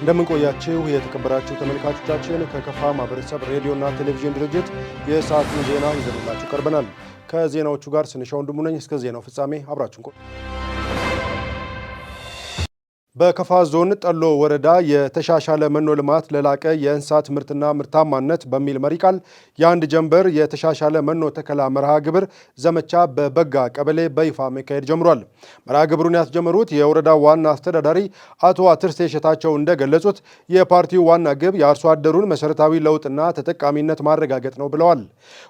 እንደምን ቆያችሁ የተከበራችሁ ተመልካቾቻችን። ከከፋ ማህበረሰብ ሬዲዮና ቴሌቪዥን ድርጅት የሰዓቱን ዜና ይዘንላችሁ ቀርበናል። ከዜናዎቹ ጋር ስንሻው ወንድሙ ነኝ። እስከ ዜናው ፍጻሜ አብራችሁን ቆዩ። በከፋ ዞን ጠሎ ወረዳ የተሻሻለ መኖ ልማት ለላቀ የእንስሳት ምርትና ምርታማነት በሚል መሪ ቃል የአንድ ጀንበር የተሻሻለ መኖ ተከላ መርሃ ግብር ዘመቻ በበጋ ቀበሌ በይፋ መካሄድ ጀምሯል። መርሃ ግብሩን ያስጀመሩት የወረዳው ዋና አስተዳዳሪ አቶ አትርሴ ሸታቸው እንደገለጹት የፓርቲው ዋና ግብ የአርሶ አደሩን መሰረታዊ ለውጥና ተጠቃሚነት ማረጋገጥ ነው ብለዋል።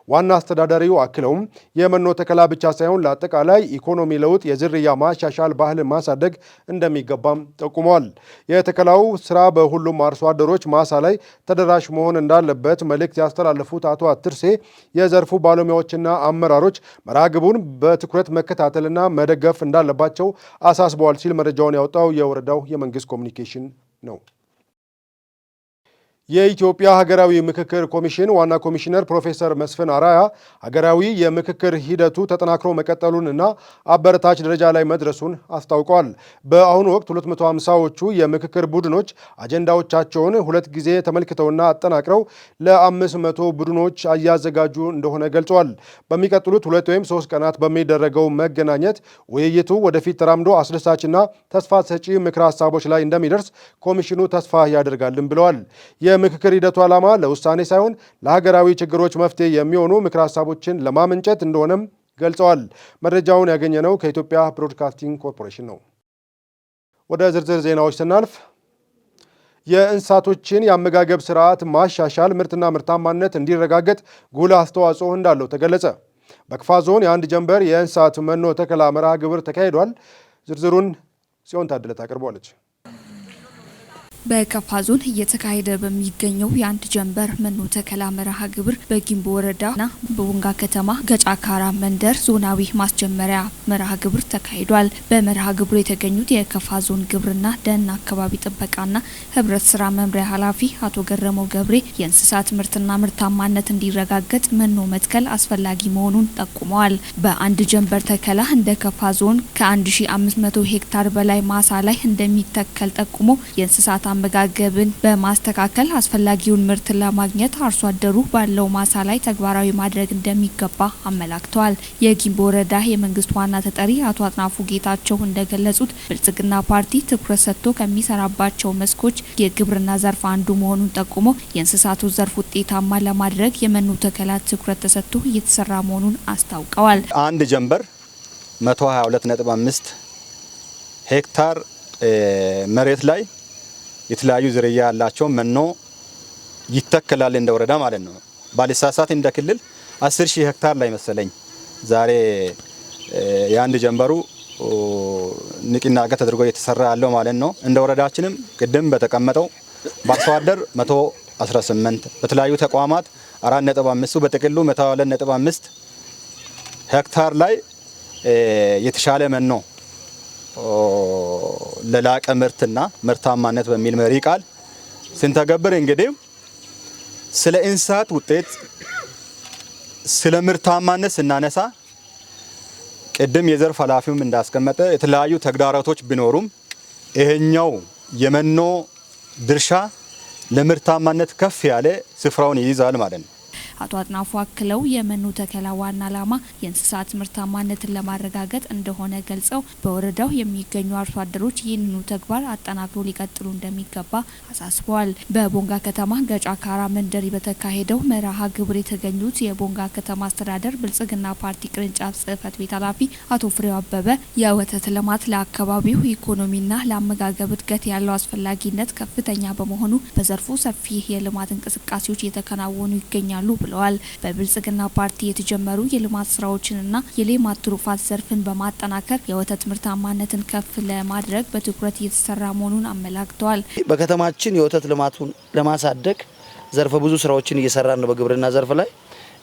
ዋና አስተዳዳሪው አክለውም የመኖ ተከላ ብቻ ሳይሆን ለአጠቃላይ ኢኮኖሚ ለውጥ የዝርያ ማሻሻል ባህልን ማሳደግ እንደሚገባም ጠቁመዋል። የተከላው ስራ በሁሉም አርሶ አደሮች ማሳ ላይ ተደራሽ መሆን እንዳለበት መልእክት ያስተላለፉት አቶ አትርሴ የዘርፉ ባለሙያዎችና አመራሮች መርሃ ግብሩን በትኩረት መከታተልና መደገፍ እንዳለባቸው አሳስበዋል ሲል መረጃውን ያወጣው የወረዳው የመንግስት ኮሚኒኬሽን ነው። የኢትዮጵያ ሀገራዊ ምክክር ኮሚሽን ዋና ኮሚሽነር ፕሮፌሰር መስፍን አርአያ ሀገራዊ የምክክር ሂደቱ ተጠናክሮ መቀጠሉን እና አበረታች ደረጃ ላይ መድረሱን አስታውቀዋል። በአሁኑ ወቅት 250ዎቹ የምክክር ቡድኖች አጀንዳዎቻቸውን ሁለት ጊዜ ተመልክተውና አጠናቅረው ለ500 ቡድኖች እያዘጋጁ እንደሆነ ገልጸዋል። በሚቀጥሉት 2 ወይም 3 ቀናት በሚደረገው መገናኘት ውይይቱ ወደፊት ተራምዶ አስደሳችና ተስፋ ሰጪ ምክረ ሀሳቦች ላይ እንደሚደርስ ኮሚሽኑ ተስፋ ያደርጋልም ብለዋል። የምክክር ሂደቱ ዓላማ ለውሳኔ ሳይሆን ለሀገራዊ ችግሮች መፍትሄ የሚሆኑ ምክረ ሀሳቦችን ለማመንጨት እንደሆነም ገልጸዋል። መረጃውን ያገኘነው ከኢትዮጵያ ብሮድካስቲንግ ኮርፖሬሽን ነው። ወደ ዝርዝር ዜናዎች ስናልፍ፣ የእንስሳቶችን የአመጋገብ ስርዓት ማሻሻል ምርትና ምርታማነት እንዲረጋገጥ ጉልህ አስተዋጽኦ እንዳለው ተገለጸ። በከፋ ዞን የአንድ ጀንበር የእንስሳት መኖ ተከላ መርሃ ግብር ተካሂዷል። ዝርዝሩን ጽዮን ታደለ ታቀርበዋለች። በከፋ ዞን እየተካሄደ በሚገኘው የአንድ ጀንበር መኖ ተከላ መርሃ ግብር በጊምቦ ወረዳና በቦንጋ ከተማ ገጫካራ መንደር ዞናዊ ማስጀመሪያ መርሃ ግብር ተካሂዷል። በመርሃ ግብሩ የተገኙት የከፋ ዞን ግብርና፣ ደን አካባቢ ጥበቃና ህብረት ስራ መምሪያ ኃላፊ አቶ ገረመው ገብሬ የእንስሳት ምርትና ምርታማነት እንዲረጋገጥ መኖ መትከል አስፈላጊ መሆኑን ጠቁመዋል። በአንድ ጀንበር ተከላ እንደ ከፋ ዞን ከ1500 ሄክታር በላይ ማሳ ላይ እንደሚተከል ጠቁሞ፣ የእንስሳት አመጋገብን በማስተካከል አስፈላጊውን ምርት ለማግኘት አርሶ አደሩ ባለው ማሳ ላይ ተግባራዊ ማድረግ እንደሚገባ አመላክተዋል። የጊምቦ ወረዳ የመንግስት ዋና ተጠሪ አቶ አጥናፉ ጌታቸው እንደገለጹት፣ ብልጽግና ፓርቲ ትኩረት ሰጥቶ ከሚሰራባቸው መስኮች የግብርና ዘርፍ አንዱ መሆኑን ጠቁሞ፣ የእንስሳቱ ዘርፍ ውጤታማ ለማድረግ የመኖ ተከላ ትኩረት ተሰጥቶ እየተሰራ መሆኑን አስታውቀዋል። አንድ ጀንበር 122.5 ሄክታር መሬት ላይ የተለያዩ ዝርያ ያላቸው መኖ ይተከላል እንደ ወረዳ ማለት ነው። ባልሳሳት እንደ ክልል 10 ሺህ ሄክታር ላይ መሰለኝ ዛሬ የአንድ ጀንበሩ ንቅናቄ ተደርጎ እየተሰራ ያለው ማለት ነው። እንደ ወረዳችንም ቅድም በተቀመጠው በአርሶ አደር 118፣ በተለያዩ ተቋማት 4.5፣ በጥቅሉ 122.5 ሄክታር ላይ የተሻለ መኖ ለላቀ ምርትና ምርታማነት በሚል መሪ ቃል ስንተገብር፣ እንግዲህ ስለ እንስሳት ውጤት፣ ስለ ምርታማነት ስናነሳ፣ ቅድም የዘርፍ ኃላፊውም እንዳስቀመጠ የተለያዩ ተግዳሮቶች ቢኖሩም ይሄኛው የመኖ ድርሻ ለምርታማነት ከፍ ያለ ስፍራውን ይይዛል ማለት ነው። አቶ አጥናፉ አክለው፣ የመኖ ተከላ ዋና ዓላማ የእንስሳት ምርታማነትን ለማረጋገጥ እንደሆነ ገልጸው፣ በወረዳው የሚገኙ አርሶ አደሮች ይህንኑ ተግባር አጠናክሮ ሊቀጥሉ እንደሚገባ አሳስበዋል። በቦንጋ ከተማ ገጫ ካራ መንደር በተካሄደው መርሃ ግብር የተገኙት የቦንጋ ከተማ አስተዳደር ብልጽግና ፓርቲ ቅርንጫፍ ጽህፈት ቤት ኃላፊ አቶ ፍሬው አበበ፣ የወተት ልማት ለአካባቢው ኢኮኖሚና ለአመጋገብ እድገት ያለው አስፈላጊነት ከፍተኛ በመሆኑ በዘርፉ ሰፊ የልማት እንቅስቃሴዎች እየተከናወኑ ይገኛሉ ብለዋል። በብልጽግና ፓርቲ የተጀመሩ የልማት ስራዎችንና የሌማት ትሩፋት ዘርፍን በማጠናከር የወተት ምርታማነትን ከፍ ለማድረግ በትኩረት እየተሰራ መሆኑን አመላክተዋል። በከተማችን የወተት ልማቱን ለማሳደግ ዘርፈ ብዙ ስራዎችን እየሰራን ነው። በግብርና ዘርፍ ላይ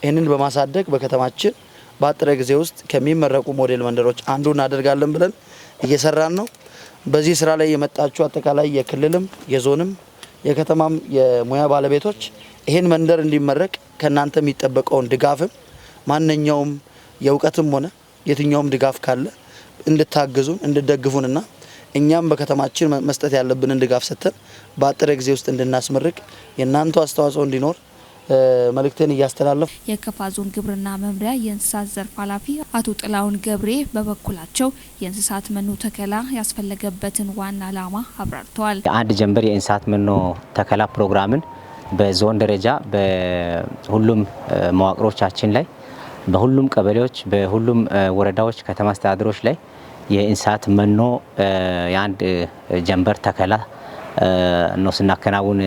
ይህንን በማሳደግ በከተማችን በአጠረ ጊዜ ውስጥ ከሚመረቁ ሞዴል መንደሮች አንዱ እናደርጋለን ብለን እየሰራን ነው። በዚህ ስራ ላይ የመጣችሁ አጠቃላይ የክልልም፣ የዞንም፣ የከተማም የሙያ ባለቤቶች ይህን መንደር እንዲመረቅ ከእናንተ የሚጠበቀውን ድጋፍም፣ ማንኛውም የእውቀትም ሆነ የትኛውም ድጋፍ ካለ እንድታግዙን፣ እንድትደግፉንና እኛም በከተማችን መስጠት ያለብንን ድጋፍ ሰጥተን በአጠረ ጊዜ ውስጥ እንድናስመርቅ የእናንተው አስተዋጽኦ እንዲኖር መልእክቴን እያስተላለፍ። የከፋ ዞን ግብርና መምሪያ የእንስሳት ዘርፍ ኃላፊ አቶ ጥላሁን ገብሬ በበኩላቸው የእንስሳት መኖ ተከላ ያስፈለገበትን ዋና ዓላማ አብራርተዋል። አንድ ጀንበር የእንስሳት መኖ ተከላ ፕሮግራምን በዞን ደረጃ በሁሉም መዋቅሮቻችን ላይ፣ በሁሉም ቀበሌዎች፣ በሁሉም ወረዳዎች፣ ከተማ አስተዳደሮች ላይ የእንስሳት መኖ የአንድ ጀንበር ተከላ ነው ስናከናውን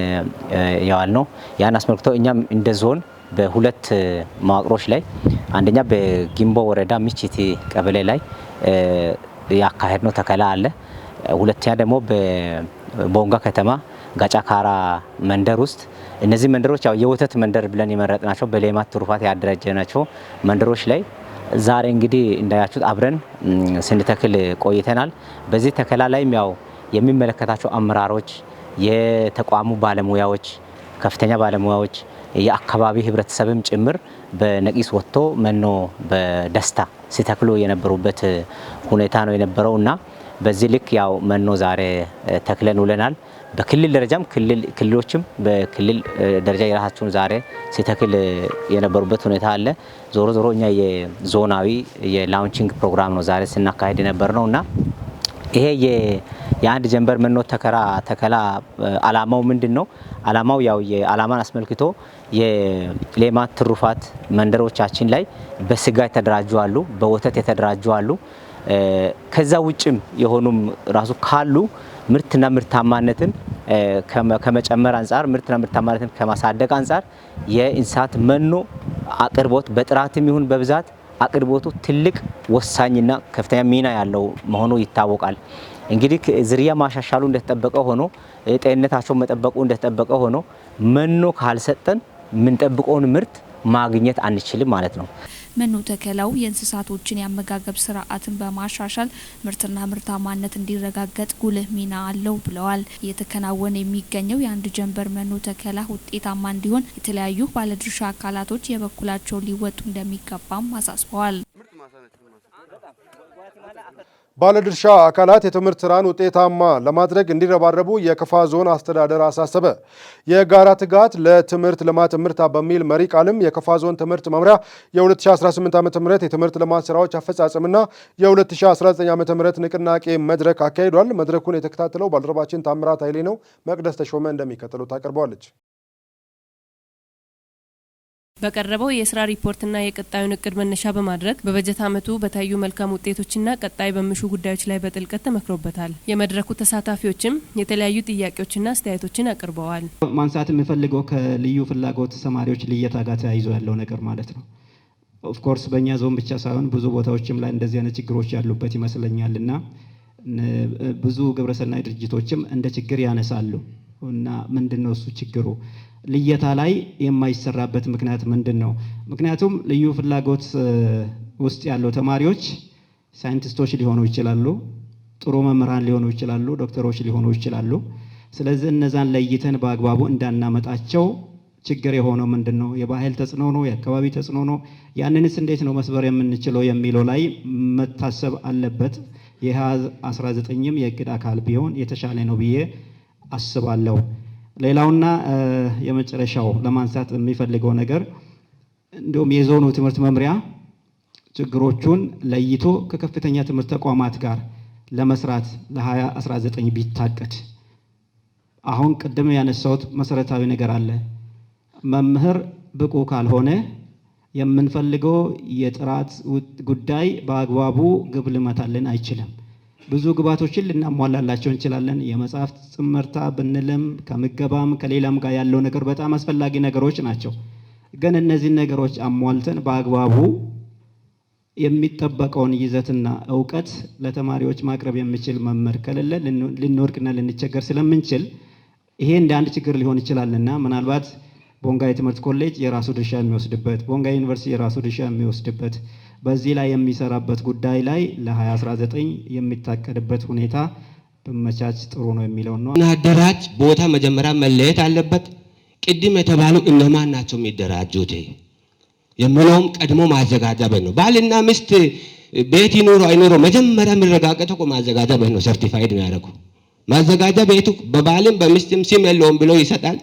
የዋል ነው። ያን አስመልክቶ እኛም እንደ ዞን በሁለት መዋቅሮች ላይ፣ አንደኛ በጊምቦ ወረዳ ምችቲ ቀበሌ ላይ ያካሄድነው ተከላ አለ። ሁለተኛ ደግሞ በቦንጋ ከተማ ጋጫካራ መንደር ውስጥ፣ እነዚህ መንደሮች ያው የወተት መንደር ብለን የመረጥናቸው፣ በሌማት ትሩፋት ያደራጀናቸው መንደሮች ላይ ዛሬ እንግዲህ እንዳያችሁት አብረን ስንተክል ቆይተናል። በዚህ ተከላ ላይም ያው የሚመለከታቸው አመራሮች፣ የተቋሙ ባለሙያዎች፣ ከፍተኛ ባለሙያዎች፣ የአካባቢ ህብረተሰብም ጭምር በነቂስ ወጥቶ መኖ በደስታ ሲተክሉ የነበሩበት ሁኔታ ነው የነበረው እና በዚህ ልክ ያው መኖ ዛሬ ተክለን ውለናል። በክልል ደረጃም ክልሎችም በክልል ደረጃ የራሳቸውን ዛሬ ሲተክል የነበሩበት ሁኔታ አለ። ዞሮ ዞሮ እኛ የዞናዊ የ launching ፕሮግራም ነው ዛሬ ስናካሄድ የነበር ነው። እና ይሄ የአንድ ጀንበር መኖ ተከላ አላማው ምንድን ነው? አላማው ያው የአላማን አስመልክቶ የሌማት ትሩፋት መንደሮቻችን ላይ በስጋ የተደራጁ አሉ፣ በወተት የተደራጁ አሉ። ከዛ ውጭም የሆኑም ራሱ ካሉ ምርትና ምርታማነትን ከመጨመር አንጻር፣ ምርትና ምርታማነትን ከማሳደግ አንጻር የእንስሳት መኖ አቅርቦት በጥራትም ይሁን በብዛት አቅርቦቱ ትልቅ ወሳኝና ከፍተኛ ሚና ያለው መሆኑ ይታወቃል። እንግዲህ ዝርያ ማሻሻሉ እንደተጠበቀ ሆኖ፣ ጤንነታቸውን መጠበቁ እንደተጠበቀ ሆኖ፣ መኖ ካልሰጠን የምንጠብቀውን ምርት ማግኘት አንችልም ማለት ነው። መኖ ተከላው የእንስሳቶችን የአመጋገብ ስርዓትን በማሻሻል ምርትና ምርታማነት እንዲረጋገጥ ጉልህ ሚና አለው ብለዋል። እየተከናወነ የሚገኘው የአንድ ጀንበር መኖ ተከላ ውጤታማ እንዲሆን የተለያዩ ባለድርሻ አካላቶች የበኩላቸውን ሊወጡ እንደሚገባም አሳስበዋል። ባለድርሻ አካላት የትምህርት ስራን ውጤታማ ለማድረግ እንዲረባረቡ የከፋ ዞን አስተዳደር አሳሰበ። የጋራ ትጋት ለትምህርት ልማት እምርታ በሚል መሪ ቃልም የከፋ ዞን ትምህርት መምሪያ የ2018 ዓ.ም የትምህርት ልማት ስራዎች አፈጻጸምና የ2019 ዓ.ም ንቅናቄ መድረክ አካሂዷል። መድረኩን የተከታተለው ባልደረባችን ታምራት ኃይሌ ነው። መቅደስ ተሾመ እንደሚከተለው ታቀርበዋለች። በቀረበው የስራ ሪፖርትና የቀጣዩን እቅድ መነሻ በማድረግ በበጀት ዓመቱ በታዩ መልካም ውጤቶችና ቀጣይ በሚሹ ጉዳዮች ላይ በጥልቀት ተመክሮበታል። የመድረኩ ተሳታፊዎችም የተለያዩ ጥያቄዎችና አስተያየቶችን አቅርበዋል። ማንሳት የምፈልገው ከልዩ ፍላጎት ተማሪዎች ልየታ ጋር ተያይዞ ያለው ነገር ማለት ነው። Of course በእኛ ዞን ብቻ ሳይሆን ብዙ ቦታዎችም ላይ እንደዚህ አይነት ችግሮች ያሉበት ይመስለኛል እና ብዙ ግብረሰናይ ድርጅቶችም እንደ ችግር ያነሳሉ። እና ምንድን ነው እሱ ችግሩ? ልየታ ላይ የማይሰራበት ምክንያት ምንድን ነው? ምክንያቱም ልዩ ፍላጎት ውስጥ ያለው ተማሪዎች ሳይንቲስቶች ሊሆኑ ይችላሉ፣ ጥሩ መምህራን ሊሆኑ ይችላሉ፣ ዶክተሮች ሊሆኑ ይችላሉ። ስለዚህ እነዛን ለይተን በአግባቡ እንዳናመጣቸው ችግር የሆነው ምንድን ነው? የባህል ተጽዕኖ ነው? የአካባቢ ተጽዕኖ ነው? ያንንስ እንዴት ነው መስበር የምንችለው የሚለው ላይ መታሰብ አለበት። የ2019ም የእቅድ አካል ቢሆን የተሻለ ነው ብዬ አስባለሁ። ሌላውና የመጨረሻው ለማንሳት የሚፈልገው ነገር እንዲሁም የዞኑ ትምህርት መምሪያ ችግሮቹን ለይቶ ከከፍተኛ ትምህርት ተቋማት ጋር ለመስራት ለ2019 ቢታቀድ። አሁን ቅድም ያነሳሁት መሰረታዊ ነገር አለ። መምህር ብቁ ካልሆነ የምንፈልገው የጥራት ጉዳይ በአግባቡ ግብ ልመታልን አይችልም። ብዙ ግብዓቶችን ልናሟላላቸው እንችላለን። የመጽሐፍት ጽመርታ ብንልም ከምገባም ከሌላም ጋር ያለው ነገር በጣም አስፈላጊ ነገሮች ናቸው። ግን እነዚህን ነገሮች አሟልተን በአግባቡ የሚጠበቀውን ይዘትና እውቀት ለተማሪዎች ማቅረብ የሚችል መምህር ከሌለ ልንወድቅና ልንቸገር ስለምንችል ይሄ እንደ አንድ ችግር ሊሆን ይችላልና ምናልባት ቦንጋ የትምህርት ኮሌጅ የራሱ ድርሻ የሚወስድበት፣ ቦንጋ ዩኒቨርሲቲ የራሱ ድርሻ የሚወስድበት፣ በዚህ ላይ የሚሰራበት ጉዳይ ላይ ለ2019 የሚታቀድበት ሁኔታ ብመቻች ጥሩ ነው የሚለው ነው። ናደራጅ ቦታ መጀመሪያ መለየት አለበት። ቅድም የተባሉ እነማን ናቸው የሚደራጁት የሚለውም ቀድሞ ማዘጋጃ ነው። ባልና ሚስት ቤት ይኑሮ አይኑሮ መጀመሪያ የሚረጋገጠው እኮ ማዘጋጃ ቤት ነው። Certified የሚያደርገው ማዘጋጃ ቤቱ በባልም በሚስትም ስም የለውም ብሎ ይሰጣል።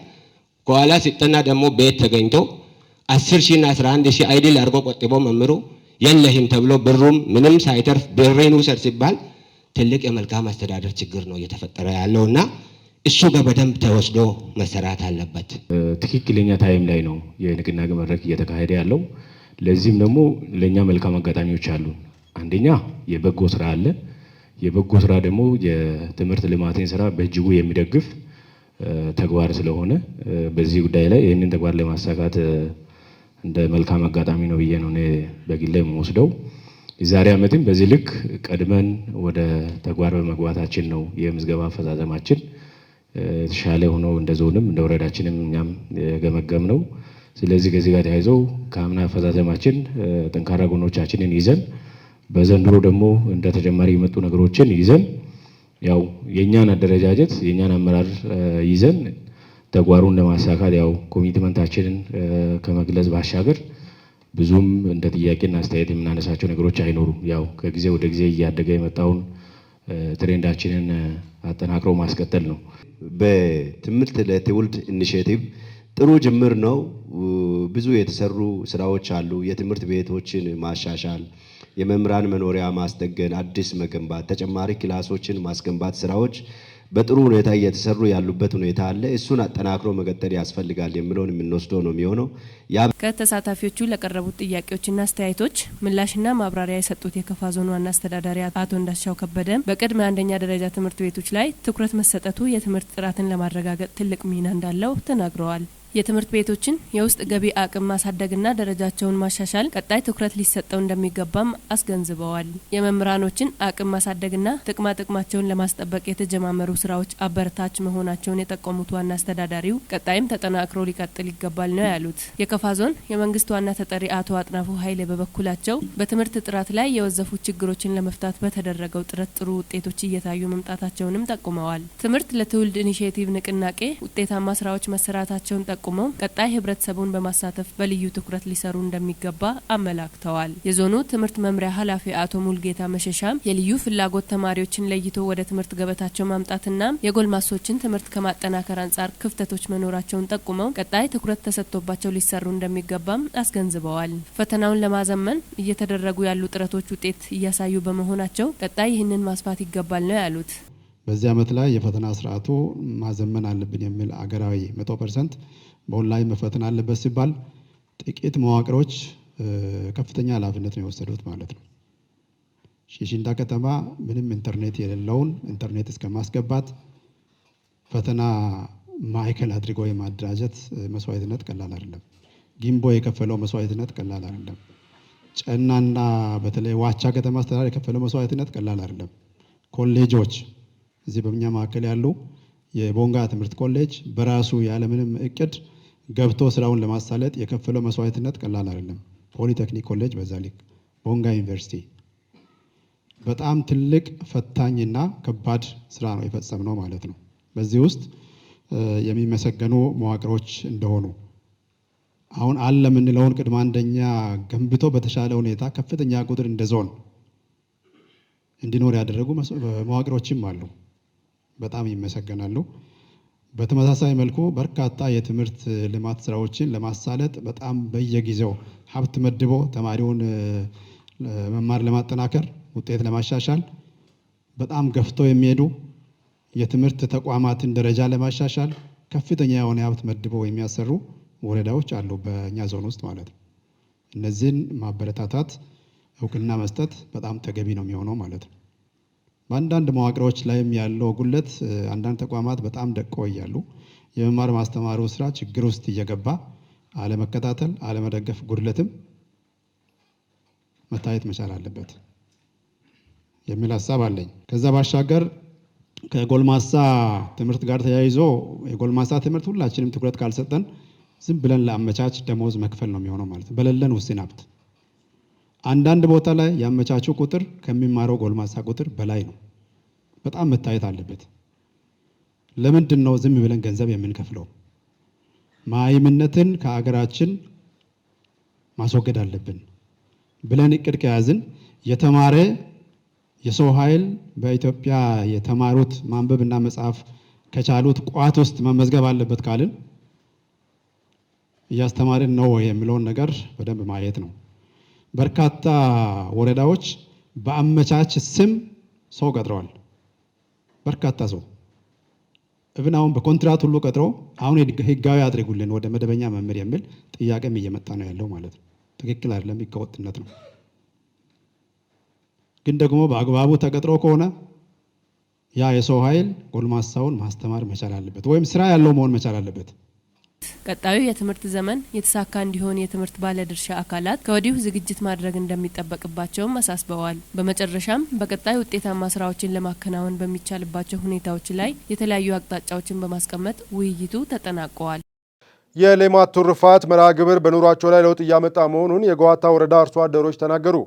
ከኋላ ሲጠና ደግሞ ቤት ተገኝቶ 10 ሺህ እና 11 ሺህ idle አድርጎ ቆጥቦ መምህሩ የለህም ተብሎ ብሩም ምንም ሳይተርፍ ብሬን ውሰድ ሲባል ትልቅ የመልካም አስተዳደር ችግር ነው እየተፈጠረ ያለውና እሱ ጋር በደንብ ተወስዶ መሰራት አለበት። ትክክለኛ time ላይ ነው የንቅናቄ መድረክ እየተካሄደ ያለው። ለዚህም ደግሞ ለእኛ መልካም አጋጣሚዎች አሉ። አንደኛ የበጎ ስራ አለ። የበጎ ስራ ደግሞ የትምህርት ልማትን ስራ በእጅጉ የሚደግፍ ተግባር ስለሆነ በዚህ ጉዳይ ላይ ይህንን ተግባር ለማሳካት እንደ መልካም አጋጣሚ ነው ብዬ ነው እኔ በግሌ የምወስደው። የዛሬ ዓመትም በዚህ ልክ ቀድመን ወደ ተግባር በመግባታችን ነው የምዝገባ አፈጻጸማችን የተሻለ ሆኖ እንደ ዞንም እንደ ወረዳችንም እኛም የገመገምነው። ስለዚህ ከዚህ ጋር ተያይዘው ከአምና አፈጻጸማችን ጠንካራ ጎኖቻችንን ይዘን በዘንድሮ ደግሞ እንደ ተጨማሪ የመጡ ነገሮችን ይዘን ያው የኛን አደረጃጀት የኛን አመራር ይዘን ተግባሩን ለማሳካት ያው commitment ኣችንን ከመግለጽ ባሻገር ብዙም እንደ ጥያቄና አስተያየት የምናነሳቸው ነገሮች አይኖሩም። ያው ከጊዜ ወደ ጊዜ እያደገ የመጣውን trend ኣችንን አጠናክሮ ማስቀጠል ነው። በትምህርት ለትውልድ initiative ጥሩ ጅምር ነው። ብዙ የተሰሩ ስራዎች አሉ። የትምህርት ቤቶችን ማሻሻል፣ የመምህራን መኖሪያ ማስጠገን፣ አዲስ መገንባት፣ ተጨማሪ class ኦችን ማስገንባት ስራዎች በጥሩ ሁኔታ እየተሰሩ ያሉበት ሁኔታ አለ። እሱን አጠናክሮ መቀጠል ያስፈልጋል የሚለውን የምንወስደው ነው የሚሆነው። ከተሳታፊዎቹ ለቀረቡት ጥያቄዎችና አስተያየቶች ምላሽና ማብራሪያ የሰጡት የከፋ ዞን ዋና አስተዳዳሪ አቶ እንዳሻው ከበደ በቅድመ አንደኛ ደረጃ ትምህርት ቤቶች ላይ ትኩረት መሰጠቱ የትምህርት ጥራትን ለማረጋገጥ ትልቅ ሚና እንዳለው ተናግረዋል። የትምህርት ቤቶችን የውስጥ ገቢ አቅም ማሳደግና ደረጃቸውን ማሻሻል ቀጣይ ትኩረት ሊሰጠው እንደሚገባም አስገንዝበዋል። የመምህራኖችን አቅም ማሳደግና ጥቅማ ጥቅማቸውን ለማስጠበቅ የተጀማመሩ ስራዎች አበረታች መሆናቸውን የጠቆሙት ዋና አስተዳዳሪው ቀጣይም ተጠናክሮ ሊቀጥል ይገባል ነው ያሉት። የከፋ ዞን የመንግስት ዋና ተጠሪ አቶ አጥናፉ ኃይሌ በበኩላቸው በትምህርት ጥራት ላይ የወዘፉ ችግሮችን ለመፍታት በተደረገው ጥረት ጥሩ ውጤቶች እየታዩ መምጣታቸውንም ጠቁመዋል። ትምህርት ለትውልድ initiative ንቅናቄ ውጤታማ ስራዎች መሰራታቸውን ጠቁመው ቀጣይ ህብረተሰቡን በማሳተፍ በልዩ ትኩረት ሊሰሩ እንደሚገባ አመላክተዋል። የዞኑ ትምህርት መምሪያ ኃላፊ አቶ ሙልጌታ መሸሻም የልዩ ፍላጎት ተማሪዎችን ለይቶ ወደ ትምህርት ገበታቸው ማምጣትና የጎልማሶችን ትምህርት ከማጠናከር አንጻር ክፍተቶች መኖራቸውን ጠቁመው ቀጣይ ትኩረት ተሰጥቶባቸው ሊሰሩ እንደሚገባም አስገንዝበዋል። ፈተናውን ለማዘመን እየተደረጉ ያሉ ጥረቶች ውጤት እያሳዩ በመሆናቸው ቀጣይ ይህንን ማስፋት ይገባል ነው ያሉት። በዚህ ዓመት ላይ የፈተና ስርዓቱ ማዘመን አለብን የሚል አገራዊ 100% በኦንላይን መፈተን አለበት ሲባል ጥቂት መዋቅሮች ከፍተኛ ኃላፊነት ነው የወሰዱት ማለት ነው። ሺሽንዳ ከተማ ምንም ኢንተርኔት የሌለውን ኢንተርኔት እስከማስገባት ፈተና ማዕከል አድርጎ የማደራጀት መስዋዕትነት ቀላል አይደለም። ጊምቦ የከፈለው መስዋዕትነት ቀላል አይደለም። ጨናና በተለይ ዋቻ ከተማ አስተዳደር የከፈለው መስዋዕትነት ቀላል አይደለም። ኮሌጆች እዚህ በእኛ ማዕከል ያሉ የቦንጋ ትምህርት ኮሌጅ በራሱ ያለምንም እቅድ ገብቶ ስራውን ለማሳለጥ የከፈለው መስዋዕትነት ቀላል አይደለም። ፖሊቴክኒክ ኮሌጅ በዛ ልክ፣ ቦንጋ ዩኒቨርሲቲ በጣም ትልቅ ፈታኝና ከባድ ስራ ነው የፈጸምነው ማለት ነው። በዚህ ውስጥ የሚመሰገኑ መዋቅሮች እንደሆኑ አሁን አለ የምንለውን ቅድመ አንደኛ ገንብቶ በተሻለ ሁኔታ ከፍተኛ ቁጥር እንደ ዞን እንዲኖር ያደረጉ መዋቅሮችም አሉ። በጣም ይመሰገናሉ። በተመሳሳይ መልኩ በርካታ የትምህርት ልማት ስራዎችን ለማሳለጥ በጣም በየጊዜው ሀብት መድቦ ተማሪውን መማር ለማጠናከር ውጤት ለማሻሻል በጣም ገፍቶ የሚሄዱ የትምህርት ተቋማትን ደረጃ ለማሻሻል ከፍተኛ የሆነ ሀብት መድቦ የሚያሰሩ ወረዳዎች አሉ በእኛ ዞን ውስጥ ማለት ነው። እነዚህን ማበረታታት እውቅና መስጠት በጣም ተገቢ ነው የሚሆነው ማለት ነው። በአንዳንድ መዋቅሮች ላይም ያለው ጉድለት አንዳንድ ተቋማት በጣም ደቀው እያሉ የመማር ማስተማሩ ስራ ችግር ውስጥ እየገባ አለመከታተል፣ አለመደገፍ ጉድለትም መታየት መቻል አለበት የሚል ሀሳብ አለኝ። ከዛ ባሻገር ከጎልማሳ ትምህርት ጋር ተያይዞ የጎልማሳ ትምህርት ሁላችንም ትኩረት ካልሰጠን ዝም ብለን ለአመቻች ደሞዝ መክፈል ነው የሚሆነው ማለት ነው፣ በሌለን ውስን ሀብት። አንዳንድ ቦታ ላይ ያመቻቹ ቁጥር ከሚማረው ጎልማሳ ቁጥር በላይ ነው። በጣም መታየት አለበት። ለምንድን ነው ዝም ብለን ገንዘብ የምንከፍለው? መሃይምነትን ከአገራችን ማስወገድ አለብን ብለን እቅድ ከያዝን የተማረ የሰው ኃይል በኢትዮጵያ የተማሩት ማንበብና መጻፍ ከቻሉት ቋት ውስጥ መመዝገብ አለበት ካልን እያስተማርን ነው የሚለውን ነገር በደንብ ማየት ነው። በርካታ ወረዳዎች በአመቻች ስም ሰው ቀጥረዋል። በርካታ ሰው እብን አሁን በኮንትራት ሁሉ ቀጥረው አሁን ህጋዊ አድርጉልን ወደ መደበኛ መምህር የሚል ጥያቄም እየመጣ ነው ያለው ማለት ነው። ትክክል አይደለም፣ ህገወጥነት ነው። ግን ደግሞ በአግባቡ ተቀጥሮ ከሆነ ያ የሰው ኃይል ጎልማሳውን ማስተማር መቻል አለበት፣ ወይም ስራ ያለው መሆን መቻል አለበት። ቀጣዩ የትምህርት ዘመን የተሳካ እንዲሆን የትምህርት ባለድርሻ አካላት ከወዲሁ ዝግጅት ማድረግ እንደሚጠበቅባቸውም አሳስበዋል። በመጨረሻም በቀጣይ ውጤታማ ስራዎችን ለማከናወን በሚቻልባቸው ሁኔታዎች ላይ የተለያዩ አቅጣጫዎችን በማስቀመጥ ውይይቱ ተጠናቀዋል። የሌማት ትሩፋት መርሃ ግብር በኑሯቸው ላይ ለውጥ እያመጣ መሆኑን የገዋታ ወረዳ አርሶ አደሮች ተናገሩ።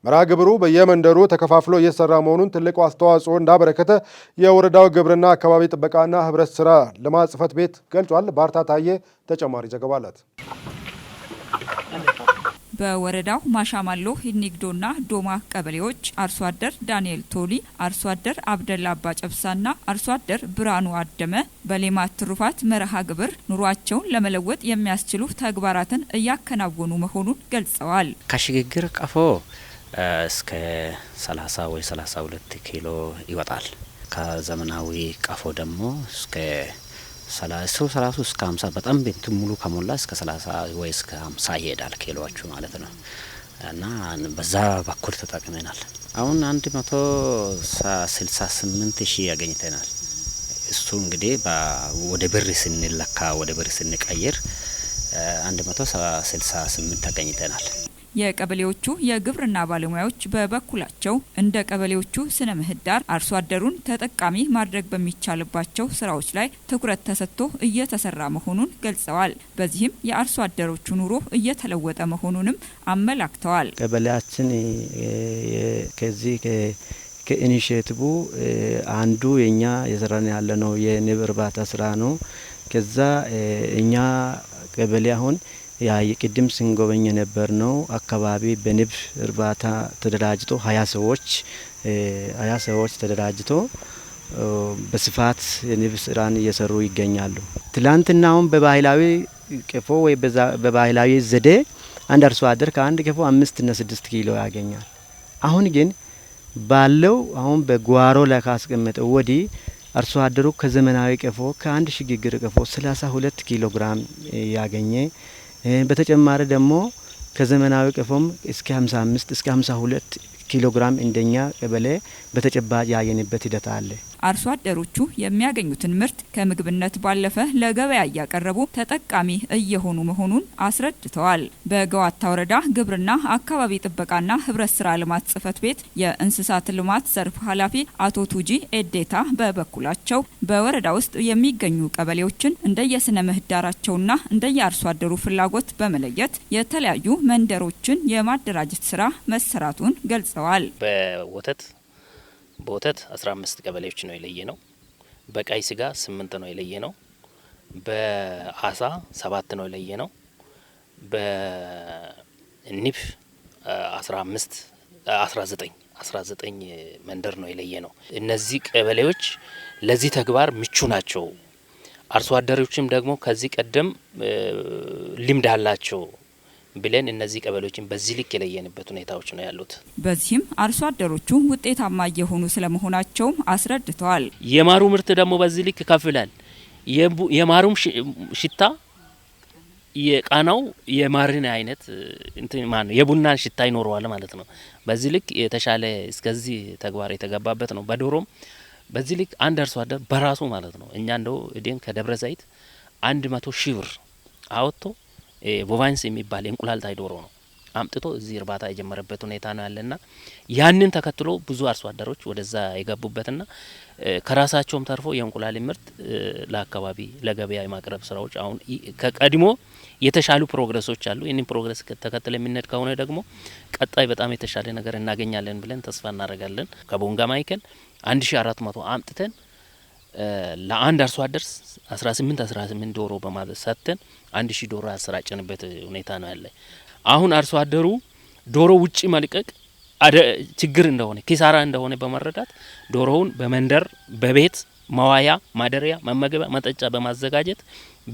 መርሃ ግብሩ በየመንደሩ ተከፋፍሎ እየተሰራ መሆኑን ትልቅ አስተዋጽኦ እንዳበረከተ የወረዳው ግብርና አካባቢ ጥበቃና ህብረት ስራ ልማት ጽሕፈት ቤት ገልጿል። ባርታ ታዬ ተጨማሪ ዘገባ አላት። በወረዳው ማሻማሎ፣ ሂኒግዶና ዶማ ቀበሌዎች አርሶ አደር ዳንኤል ቶሊ፣ አርሶ አደር አብደላ አባጨብሳና አርሶ አደር ብርሃኑ አደመ በሌማት ትሩፋት መርሃ ግብር ኑሯቸውን ለመለወጥ የሚያስችሉ ተግባራትን እያከናወኑ መሆኑን ገልጸዋል። ከሽግግር ቀፎ እስከ 30 ወይ 32 ኪሎ ይወጣል። ከዘመናዊ ቀፎ ደግሞ እስከ 30 እስከ 50፣ በጣም ቤቱ ሙሉ ከሞላ እስከ 30 ወይ እስከ 50 ይሄዳል ኪሎዎቹ ማለት ነው። እና በዛ በኩል ተጠቅመናል። አሁን 168 ሺህ ያገኝተናል። እሱ እንግዲህ ወደ ብር ስንለካ፣ ወደ ብር ስንቀይር 168 ተገኝተናል። የቀበሌዎቹ የግብርና ባለሙያዎች በበኩላቸው እንደ ቀበሌዎቹ ስነ ምህዳር አርሶ አደሩን ተጠቃሚ ማድረግ በሚቻልባቸው ስራዎች ላይ ትኩረት ተሰጥቶ እየተሰራ መሆኑን ገልጸዋል። በዚህም የአርሶ አደሮቹ ኑሮ እየተለወጠ መሆኑንም አመላክተዋል። ቀበሌያችን ከዚህ ከ initiative አንዱ የኛ የሰራን ያለ ነው የንብ እርባታ ስራ ነው። ከዛ እኛ ቀበሌ አሁን ያ የቅድም ስንጎበኝ የነበር ነው አካባቢ በንብ እርባታ ተደራጅቶ 20 ሰዎች ተደራጅቶ በስፋት የንብ ስራን እየሰሩ ይገኛሉ። ትላንትና አሁን በባህላዊ ቀፎ ወይ በባህላዊ ዘዴ አንድ አርሶ አደር ከአንድ ቀፎ 5 እና 6 ኪሎ ያገኛል። አሁን ግን ባለው አሁን በጓሮ ላይ ካስቀመጠው ወዲህ አርሶ አደሩ ከዘመናዊ ቀፎ ከአንድ ሽግግር ቀፎ 32 ኪሎ ግራም ያገኘ፣ በተጨማሪ ደግሞ ከዘመናዊ ቀፎም እስከ 55 እስከ 52 ኪሎ ግራም እንደኛ ቀበሌ በተጨባጭ ያየንበት ሂደት አለ። አርሶ አደሮቹ የሚያገኙትን ምርት ከምግብነት ባለፈ ለገበያ እያቀረቡ ተጠቃሚ እየሆኑ መሆኑን አስረድተዋል። በገዋታ ወረዳ ግብርና አካባቢ ጥበቃና ሕብረት ስራ ልማት ጽሕፈት ቤት የእንስሳት ልማት ዘርፍ ኃላፊ አቶ ቱጂ ኤዴታ በበኩላቸው በወረዳ ውስጥ የሚገኙ ቀበሌዎችን እንደየስነ ምህዳራቸውና እንደየአርሶ አደሩ ፍላጎት በመለየት የተለያዩ መንደሮችን የማደራጀት ስራ መሰራቱን ገልጸዋል። በወተት 15 ቀበሌዎች ነው የለየነው። በቀይ ስጋ ስምንት ነው የለየነው። በአሳ ሰባት ነው የለየነው። በንብ 15 19 19 መንደር ነው የለየነው። እነዚህ ቀበሌዎች ለዚህ ተግባር ምቹ ናቸው። አርሶ አደሮችም ደግሞ ከዚህ ቀደም ልምድ አላቸው ብለን እነዚህ ቀበሌዎችን በዚህ ልክ የለየንበት ሁኔታዎች ነው ያሉት። በዚህም አርሶ አደሮቹ ውጤታማ እየሆኑ ስለመሆናቸውም አስረድተዋል። የማሩ ምርት ደግሞ በዚህ ልክ ከፍ ይላል። የማሩም ሽታ የቃናው የማርን አይነት እንትን ማነው የቡናን ሽታ ይኖረዋል ማለት ነው። በዚህ ልክ የተሻለ እስከዚህ ተግባር የተገባበት ነው። በዶሮም በዚህ ልክ አንድ አርሶ አደር በራሱ ማለት ነው፣ እኛ እንደው እዴን ከደብረ ዘይት 100,000 ብር አወጥቶ Bovans የሚባል የእንቁላል ጣይ ዶሮ ነው አምጥቶ እዚህ እርባታ የጀመረበት ሁኔታ ነው ያለና ያንን ተከትሎ ብዙ አርሶ አደሮች ወደዛ የገቡበትና ከራሳቸውም ተርፎ የእንቁላል ምርት ለአካባቢ ለገበያ የማቅረብ ስራዎች አሁን ከቀድሞ የተሻሉ progress ኦች አሉ። ይህንን progress ተከትለ የምንሄድ ከሆነ ደግሞ ቀጣይ በጣም የተሻለ ነገር እናገኛለን ብለን ተስፋ እናደርጋለን። ከቦንጋ ማዕከል 1400 አምጥተን ለአንድ አርሶ አደር 18 18 ዶሮ በማለት ሰጥተን 1000 ዶሮ ያሰራጨንበት ሁኔታ ነው ያለ። አሁን አርሶ አደሩ ዶሮ ውጪ መልቀቅ ችግር እንደሆነ፣ ኪሳራ እንደሆነ በመረዳት ዶሮውን በመንደር በቤት መዋያ፣ ማደሪያ፣ መመገቢያ፣ መጠጫ በማዘጋጀት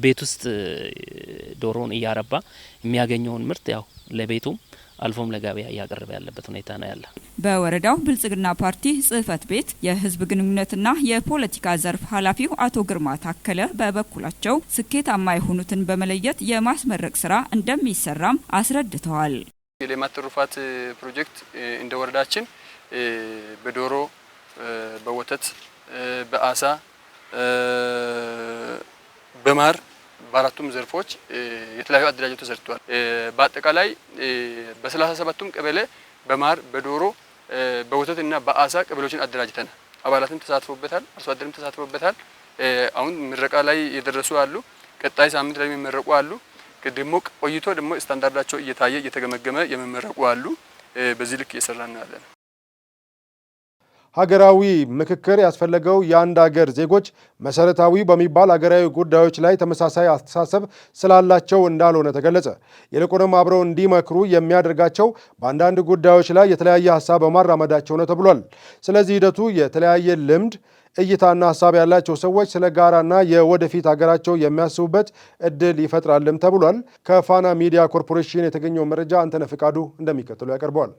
ቤት ውስጥ ዶሮውን እያረባ የሚያገኘውን ምርት ያው ለቤቱም አልፎም ለገበያ እያቀረበ ያለበት ሁኔታ ነው ያለ። በወረዳው ብልጽግና ፓርቲ ጽህፈት ቤት የህዝብ ግንኙነትና የፖለቲካ ዘርፍ ኃላፊው አቶ ግርማ ታከለ በበኩላቸው ስኬታማ የሆኑትን በመለየት የማስመረቅ ስራ እንደሚሰራም አስረድተዋል። የሌማት ትሩፋት ፕሮጀክት እንደ ወረዳችን በዶሮ፣ በወተት፣ በአሳ፣ በማር በአራቱም ዘርፎች የተለያዩ አደረጃጀቶች ተሰርተዋል። በአጠቃላይ በ37ቱም ቀበሌ በማር፣ በዶሮ፣ በወተት እና በአሳ ቀበሌዎችን አደራጅተናል። አባላትም ተሳትፎበታል፣ አርሶ አደርም ተሳትፎበታል። አሁን ምረቃ ላይ የደረሱ አሉ። ቀጣይ ሳምንት ላይ የሚመረቁ አሉ። ደግሞ ቆይቶ ደግሞ ስታንዳርዳቸው እየታየ እየተገመገመ የሚመረቁ አሉ። በዚህ ልክ እየሰራን ነው ያለነው። ሀገራዊ ምክክር ያስፈለገው የአንድ ሀገር ዜጎች መሰረታዊ በሚባል ሀገራዊ ጉዳዮች ላይ ተመሳሳይ አስተሳሰብ ስላላቸው እንዳልሆነ ተገለጸ። ይልቁንም አብረው እንዲመክሩ የሚያደርጋቸው በአንዳንድ ጉዳዮች ላይ የተለያየ ሀሳብ በማራመዳቸው ነው ተብሏል። ስለዚህ ሂደቱ የተለያየ ልምድ፣ እይታና ሀሳብ ያላቸው ሰዎች ስለ ጋራና የወደፊት ሀገራቸው የሚያስቡበት እድል ይፈጥራልም ተብሏል። ከፋና ሚዲያ ኮርፖሬሽን የተገኘው መረጃ አንተነህ ፍቃዱ እንደሚከተለው ያቀርበዋል።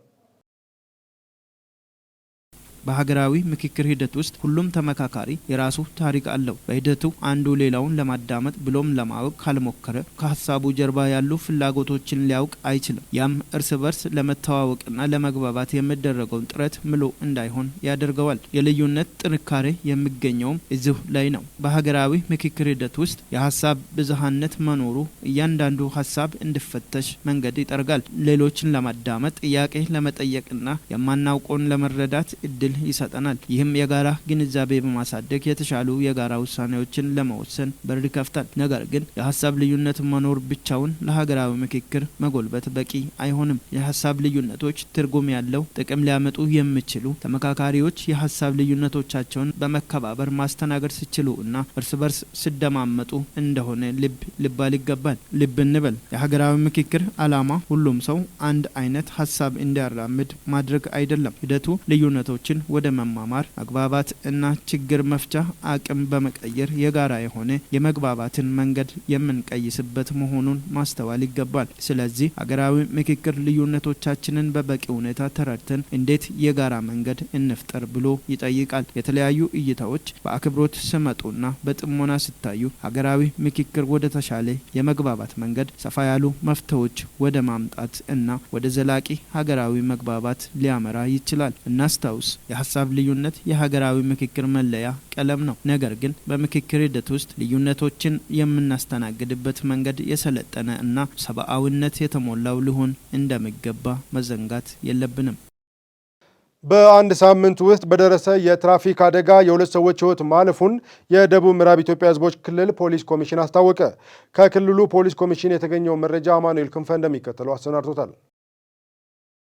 በሀገራዊ ምክክር ሂደት ውስጥ ሁሉም ተመካካሪ የራሱ ታሪክ አለው። በሂደቱ አንዱ ሌላውን ለማዳመጥ ብሎም ለማወቅ ካልሞከረ ከሀሳቡ ጀርባ ያሉ ፍላጎቶችን ሊያውቅ አይችልም። ያም እርስ በርስ ለመተዋወቅና ለመግባባት የሚደረገውን ጥረት ምሉ እንዳይሆን ያደርገዋል። የልዩነት ጥንካሬ የሚገኘውም እዚሁ ላይ ነው። በሀገራዊ ምክክር ሂደት ውስጥ የሀሳብ ብዝሃነት መኖሩ እያንዳንዱ ሀሳብ እንዲፈተሽ መንገድ ይጠርጋል። ሌሎችን ለማዳመጥ፣ ጥያቄ ለመጠየቅና የማናውቀውን ለመረዳት እድል ይሰጠናል። ይህም የጋራ ግንዛቤ በማሳደግ የተሻሉ የጋራ ውሳኔዎችን ለመወሰን በር ይከፍታል። ነገር ግን የሀሳብ ልዩነት መኖር ብቻውን ለሀገራዊ ምክክር መጎልበት በቂ አይሆንም። የሀሳብ ልዩነቶች ትርጉም ያለው ጥቅም ሊያመጡ የሚችሉ ተመካካሪዎች የሀሳብ ልዩነቶቻቸውን በመከባበር ማስተናገድ ሲችሉ እና እርስ በርስ ሲደማመጡ እንደሆነ ልብ ሊባል ይገባል። ልብ እንበል፣ የሀገራዊ ምክክር ዓላማ ሁሉም ሰው አንድ አይነት ሀሳብ እንዲያራምድ ማድረግ አይደለም። ሂደቱ ልዩነቶችን ወደ መማማር፣ መግባባት እና ችግር መፍቻ አቅም በመቀየር የጋራ የሆነ የመግባባትን መንገድ የምንቀይስበት መሆኑን ማስተዋል ይገባል። ስለዚህ ሀገራዊ ምክክር ልዩነቶቻችንን በበቂ ሁኔታ ተረድተን እንዴት የጋራ መንገድ እንፍጠር ብሎ ይጠይቃል። የተለያዩ እይታዎች በአክብሮት ሲመጡና በጥሞና ሲታዩ ሀገራዊ ምክክር ወደ ተሻለ የመግባባት መንገድ፣ ሰፋ ያሉ መፍትሄዎች ወደ ማምጣት እና ወደ ዘላቂ ሀገራዊ መግባባት ሊያመራ ይችላል። እናስታውስ፣ የሀሳብ ልዩነት የሀገራዊ ምክክር መለያ ቀለም ነው። ነገር ግን በምክክር ሂደት ውስጥ ልዩነቶችን የምናስተናግድበት መንገድ የሰለጠነ እና ሰብአዊነት የተሞላው ሊሆን እንደሚገባ መዘንጋት የለብንም። በአንድ ሳምንት ውስጥ በደረሰ የትራፊክ አደጋ የሁለት ሰዎች ሕይወት ማለፉን የደቡብ ምዕራብ ኢትዮጵያ ሕዝቦች ክልል ፖሊስ ኮሚሽን አስታወቀ። ከክልሉ ፖሊስ ኮሚሽን የተገኘው መረጃ አማኑኤል ክንፈ እንደሚከተለው አሰናድቶታል።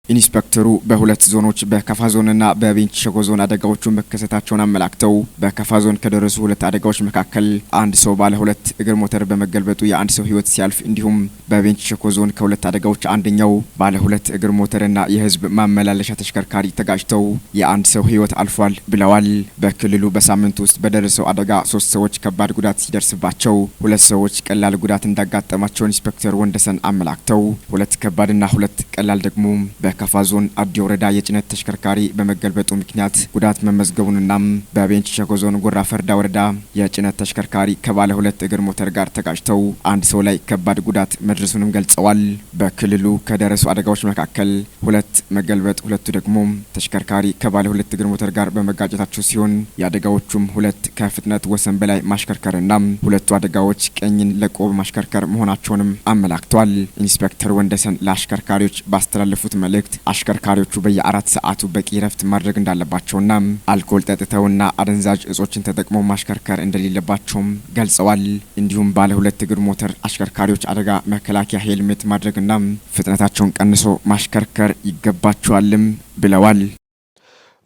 ኢንስፔክተሩ በሁለት ዞኖች፣ በከፋ ዞንና በቤንች ሸኮ ዞን አደጋዎቹ መከሰታቸውን አመላክተው በከፋ ዞን ከደረሱ ሁለት አደጋዎች መካከል አንድ ሰው ባለ ሁለት እግር ሞተር በመገልበጡ የአንድ ሰው ሕይወት ሲያልፍ፣ እንዲሁም በቤንች ሸኮ ዞን ከሁለት አደጋዎች አንደኛው ባለ ሁለት እግር ሞተርና የህዝብ ማመላለሻ ተሽከርካሪ ተጋጭተው የአንድ ሰው ሕይወት አልፏል ብለዋል። በክልሉ በሳምንት ውስጥ በደረሰው አደጋ ሶስት ሰዎች ከባድ ጉዳት ሲደርስባቸው ሁለት ሰዎች ቀላል ጉዳት እንዳጋጠማቸው ኢንስፔክተር ወንደሰን አመላክተው ሁለት ከባድና ሁለት ቀላል ደግሞ በከፋ ዞን አዲ ወረዳ የጭነት ተሽከርካሪ በመገልበጡ ምክንያት ጉዳት መመዝገቡንና በቤንች ሸኮ ዞን ጉራ ፈርዳ ወረዳ የጭነት ተሽከርካሪ ከባለ ሁለት እግር ሞተር ጋር ተጋጭተው አንድ ሰው ላይ ከባድ ጉዳት መድረሱንም ገልጸዋል። በክልሉ ከደረሱ አደጋዎች መካከል ሁለት መገልበጥ፣ ሁለቱ ደግሞ ተሽከርካሪ ከባለ ሁለት እግር ሞተር ጋር በመጋጨታቸው ሲሆን የአደጋዎቹም ሁለት ከፍጥነት ወሰን በላይ ማሽከርከርና ሁለቱ አደጋዎች ቀኝን ለቆ በማሽከርከር መሆናቸውንም አመላክተዋል። ኢንስፔክተር ወንደሰን ለአሽከርካሪዎች ባስተላለፉት መልእክት አሽከርካሪዎቹ በየአራት ሰዓቱ በቂ ረፍት ማድረግ እንዳለባቸውና አልኮል ጠጥተውና አደንዛዥ እጾችን ተጠቅመው ማሽከርከር እንደሌለባቸውም ገልጸዋል። እንዲሁም ባለ ሁለት እግር ሞተር አሽከርካሪዎች አደጋ መከላከያ ሄልሜት ማድረግና ፍጥነታቸውን ቀንሶ ማሽከርከር ይገባቸዋልም ብለዋል።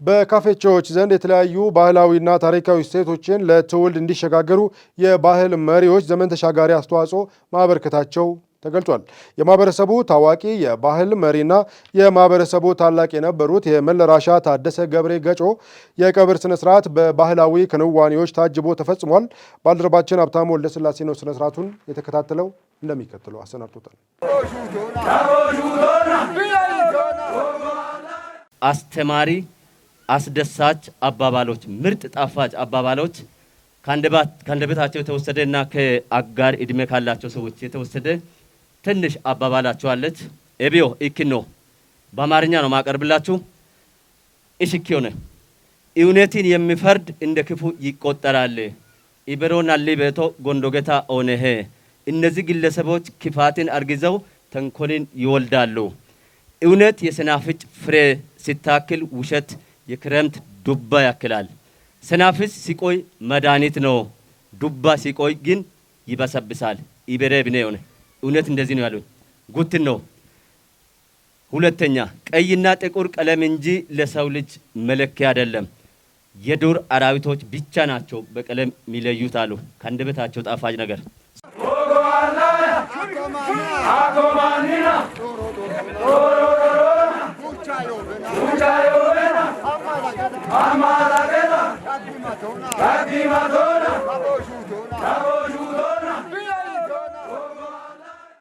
በካፌቾዎች ዘንድ የተለያዩ ባህላዊና ታሪካዊ እሴቶችን ለትውልድ እንዲሸጋገሩ የባህል መሪዎች ዘመን ተሻጋሪ አስተዋጽኦ ማበርከታቸው ተገልጿል። የማህበረሰቡ ታዋቂ የባህል መሪና የማህበረሰቡ ታላቅ የነበሩት የመለራሻ ታደሰ ገብሬ ገጮ የቀብር ስነ ስርዓት በባህላዊ ክንዋኔዎች ታጅቦ ተፈጽሟል። ባልደረባችን ሀብታሙ ወልደስላሴ ነው ስነ ስርዓቱን የተከታተለው፣ እንደሚከተለው አሰናድቶታል። አስተማሪ፣ አስደሳች አባባሎች፣ ምርጥ ጣፋጭ አባባሎች ከአንደበታቸው የተወሰደ እና ከአጋር እድሜ ካላቸው ሰዎች የተወሰደ ትንሽ አባባላቸው አለች። ኤቢዮ ኢኪኖ በአማርኛ ነው ማቀርብላችሁ። እሽኪዮነ እውነትን የሚፈርድ እንደ ክፉ ይቆጠራል። ኢበሮና ሊቤቶ ጎንዶጌታ ኦነሄ። እነዚህ ግለሰቦች ክፋትን አርግዘው ተንኮልን ይወልዳሉ። እውነት የሰናፍጭ ፍሬ ሲታክል ውሸት የክረምት ዱባ ያክላል። ሰናፍጭ ሲቆይ መድኃኒት ነው፣ ዱባ ሲቆይ ግን ይበሰብሳል። ኢበሬ ብኔ ሆነ እውነት እንደዚህ ነው ያሉኝ። ጉትን ነው። ሁለተኛ፣ ቀይና ጥቁር ቀለም እንጂ ለሰው ልጅ መለኪያ አይደለም። የዱር አራዊቶች ብቻ ናቸው በቀለም የሚለዩት አሉ። ከአንደበታቸው ጣፋጭ ነገር።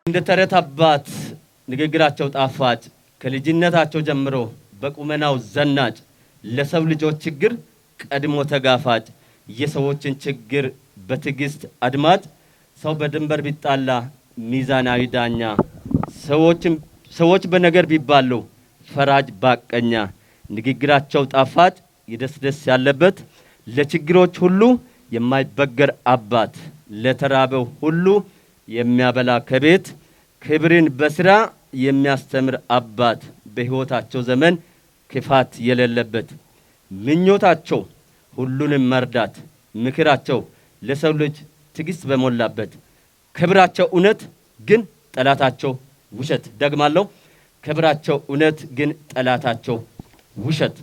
እንደ ተረት አባት ንግግራቸው ጣፋጭ፣ ከልጅነታቸው ጀምሮ በቁመናው ዘናጭ፣ ለሰው ልጆች ችግር ቀድሞ ተጋፋጭ፣ የሰዎችን ችግር በትዕግስት አድማጭ፣ ሰው በድንበር ቢጣላ ሚዛናዊ ዳኛ፣ ሰዎች በነገር ቢባሉ ፈራጅ ባቀኛ፣ ንግግራቸው ጣፋጭ የደስደስ ያለበት፣ ለችግሮች ሁሉ የማይበገር አባት፣ ለተራበው ሁሉ የሚያበላ ከቤት፣ ክብርን በስራ የሚያስተምር አባት፣ በሕይወታቸው ዘመን ክፋት የሌለበት፣ ምኞታቸው ሁሉንም መርዳት፣ ምክራቸው ለሰው ልጅ ትዕግስት በሞላበት፣ ክብራቸው እውነት ግን ጠላታቸው ውሸት። ደግማለሁ፣ ክብራቸው እውነት ግን ጠላታቸው ውሸት።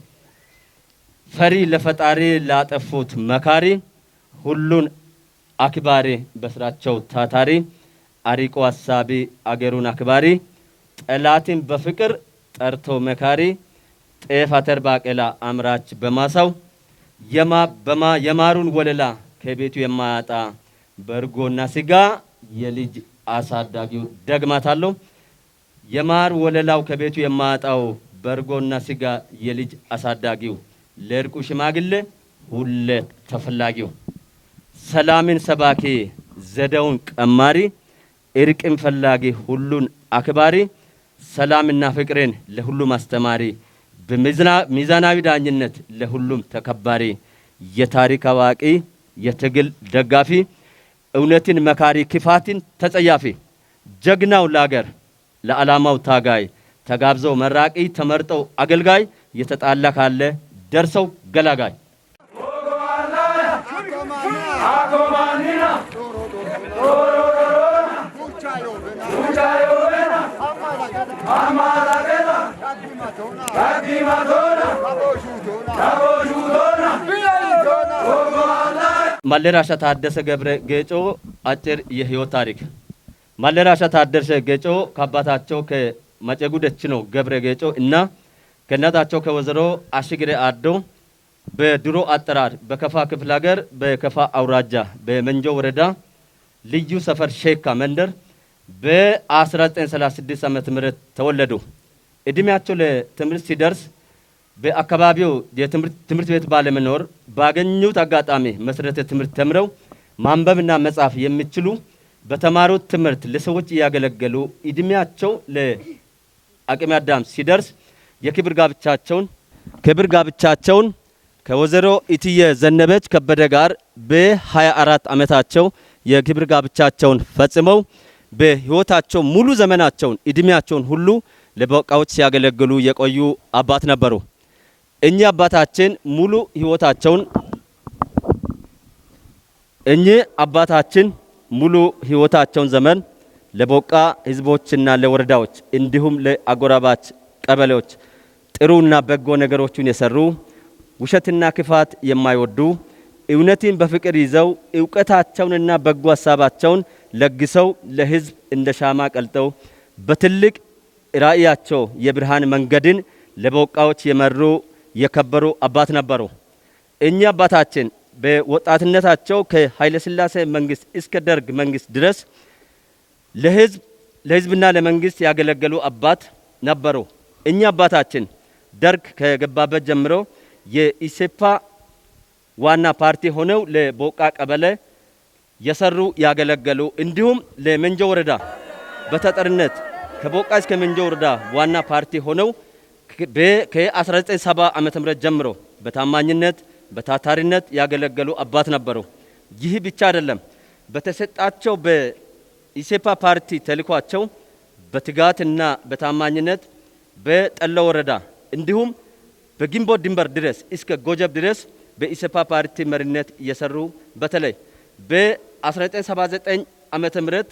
ፈሪ ለፈጣሪ ላጠፉት መካሪ፣ ሁሉን አክባሪ በስራቸው ታታሪ፣ አሪቆ አሳቢ አገሩን አክባሪ፣ ጠላትን በፍቅር ጠርቶ መካሪ፣ ጤፍ፣ አተር፣ ባቄላ አምራች በማሳው፣ የማሩን ወለላ ከቤቱ የማያጣ፣ በእርጎና ስጋ የልጅ አሳዳጊው። ደግማታለሁ። የማር ወለላው ከቤቱ የማያጣው፣ በእርጎና ስጋ የልጅ አሳዳጊው፣ ለእርቁ ሽማግሌ ሁሌ ተፈላጊው፣ ሰላምን ሰባኪ ዘዴውን ቀማሪ፣ እርቅን ፈላጊ ሁሉን አክባሪ፣ ሰላምና ፍቅርን ለሁሉም አስተማሪ፣ በሚዛናዊ ዳኝነት ለሁሉም ተከባሪ፣ የታሪክ አዋቂ የትግል ደጋፊ፣ እውነትን መካሪ ክፋትን ተጸያፊ፣ ጀግናው ለአገር ለዓላማው ታጋይ፣ ተጋብዘው መራቂ ተመርጠው አገልጋይ፣ የተጣላ ካለ ደርሰው ገላጋይ። ማለራሻ ታደሰ ገብረ ጌጮ አጭር የህይወት ታሪክ። ማለራሻ ታደሰ ጌጮ ከአባታቸው ከመጨጉ ደችኖ ገብረ ጌጮ እና ከእናታቸው ከወይዘሮ አሽግሬ አዶ በድሮ አጠራር በከፋ ክፍለ ሀገር በከፋ አውራጃ በመንጆ ወረዳ ልዩ ሰፈር ሼካ መንደር በ1936 ዓመተ ምህረት ተወለዱ። እድሜያቸው ለትምህርት ሲደርስ በአካባቢው የትምህርት ቤት ባለመኖር ባገኙት አጋጣሚ መሰረተ ትምህርት ተምረው ማንበብና መጻፍ የሚችሉ፣ በተማሩት ትምህርት ለሰዎች እያገለገሉ እድሜያቸው ለአቅመ አዳም ሲደርስ የክብር ጋብቻቸውን ክብር ጋብቻቸውን ከወይዘሮ ኢትዬ ዘነበች ከበደ ጋር በ24 ዓመታቸው የክብር ጋብቻቸውን ፈጽመው በህይወታቸው ሙሉ ዘመናቸውን እድሜያቸውን ሁሉ ለበቃዎች ሲያገለግሉ የቆዩ አባት ነበሩ። እኚህ አባታችን ሙሉ ህይወታቸውን እኚህ አባታችን ሙሉ ህይወታቸውን ዘመን ለቦቃ ህዝቦችና ለወረዳዎች እንዲሁም ለአጎራባች ቀበሌዎች ጥሩና በጎ ነገሮችን የሰሩ፣ ውሸትና ክፋት የማይወዱ፣ እውነትን በፍቅር ይዘው እውቀታቸውንና በጎ ሀሳባቸውን ለግሰው ለህዝብ እንደ ሻማ ቀልጠው በትልቅ ራዕያቸው የብርሃን መንገድን ለቦቃዎች የመሩ የከበሩ አባት ነበሩ። እኚህ አባታችን በወጣትነታቸው ከኃይለ ሥላሴ መንግስት እስከ ደርግ መንግስት ድረስ ለህዝብና ለመንግስት ያገለገሉ አባት ነበሩ። እኚህ አባታችን ደርግ ከገባበት ጀምሮ የኢሴፓ ዋና ፓርቲ ሆነው ለቦቃ ቀበሌ የሰሩ ያገለገሉ፣ እንዲሁም ለመንጆ ወረዳ በተጠሪነት ከቦቃ እስከ መንጆ ወረዳ ዋና ፓርቲ ሆነው ከ1970 ዓመተ ምህረት ጀምሮ በታማኝነት በታታሪነት ያገለገሉ አባት ነበሩ። ይህ ብቻ አይደለም። በተሰጣቸው በኢሴፓ ፓርቲ ተልኳቸው በትጋትና በታማኝነት በጠሎ ወረዳ እንዲሁም በግንቦት ድንበር ድረስ እስከ ጎጀብ ድረስ በኢሴፓ ፓርቲ መሪነት እየሰሩ፣ በተለይ በ1979 ዓመተ ምህረት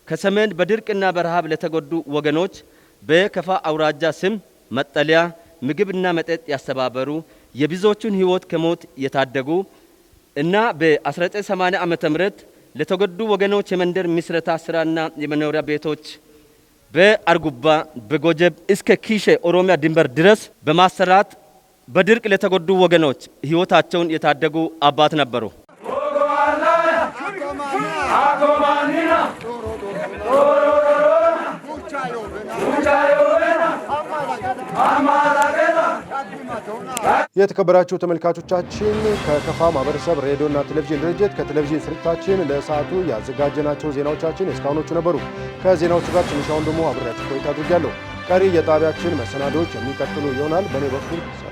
ከሰሜን በድርቅና በረሃብ ለተጎዱ ወገኖች በከፋ አውራጃ ስም መጠለያ፣ ምግብና መጠጥ ያስተባበሩ፣ የብዙዎቹን ሕይወት ከሞት የታደጉ እና በ1980 ዓመተ ምህረት ለተጎዱ ወገኖች የመንደር ምስረታ ስራና የመኖሪያ ቤቶች በአርጉባ፣ በጎጀብ እስከ ኪሼ ኦሮሚያ ድንበር ድረስ በማሰራት በድርቅ ለተጎዱ ወገኖች ሕይወታቸውን የታደጉ አባት ነበሩ። የተከበራችሁ ተመልካቾቻችን፣ ከከፋ ማህበረሰብ ሬዲዮና ቴሌቪዥን ድርጅት ከቴሌቪዥን ስርጭታችን ለሰዓቱ ያዘጋጀናቸው ዜናዎቻችን እስካሁኖቹ ነበሩ። ከዜናዎቹ ጋር ትንሻውን ደግሞ አብሬያችሁ ቆይታ አድርጊያለሁ። ቀሪ የጣቢያችን መሰናዶዎች የሚቀጥሉ ይሆናል። በእኔ በኩል ሰላም።